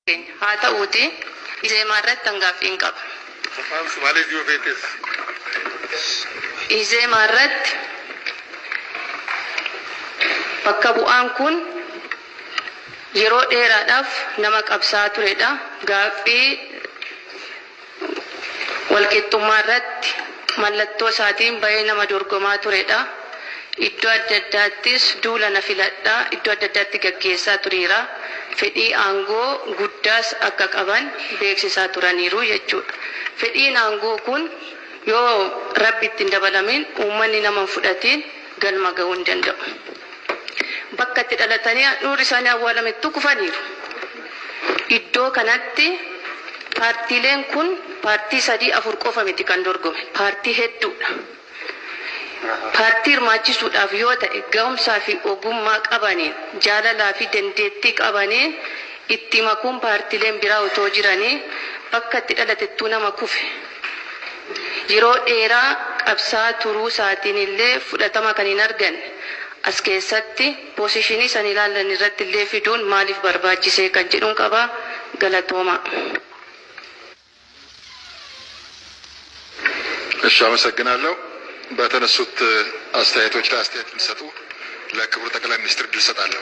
Keenya. Haa ta'uutii Izeemaa irratti an gaaffiin qaba. Afaan Sumaalees yoo feetes. Izeemaa irratti bakka bu'aan kun yeroo dheeraadhaaf nama qabsaa'aa turedha. Gaaffii walqixxummaa irratti mallattoo isaatiin bahee nama dorgomaa turedha. Iddoo adda addaattis duula na filadhaa iddoo adda addaatti gaggeessaa tureera. Fedhii aangoo guddaas akka qaban beeksisaa turaniiru jechuudha. Fedhiin aangoo kun yoo Rabbi itti hin dabalamin, uummanni nama hin fudhatiin galma gahuu hin danda'u. Bakka itti dhalatanii handhuurri isaanii awwaalamettuu kufaniiru. Iddoo kanatti paartiileen kun paartii sadii afur qofa miti kan dorgome, paartii hedduudha. Paartii hirmaachisuudhaaf yoo ta'e gahumsaa fi ogummaa qabaniin, jaalalaa fi dandeettii qabaniin itti makuun paartiileen biraa otoo jiranii bakka itti dhalatettuu nama kufe, yeroo dheeraa qabsaa'aa turuusaatiin illee fudhatama kan hin arganne as keessatti position san ilaallan irratti illee fiduun maaliif barbaachisee kan jedhun qaba. Galatoomaa. እሺ፣ አመሰግናለሁ። በተነሱት አስተያየቶች ላይ አስተያየት እንዲሰጡ ለክቡር ጠቅላይ ሚኒስትር እድል እሰጣለሁ።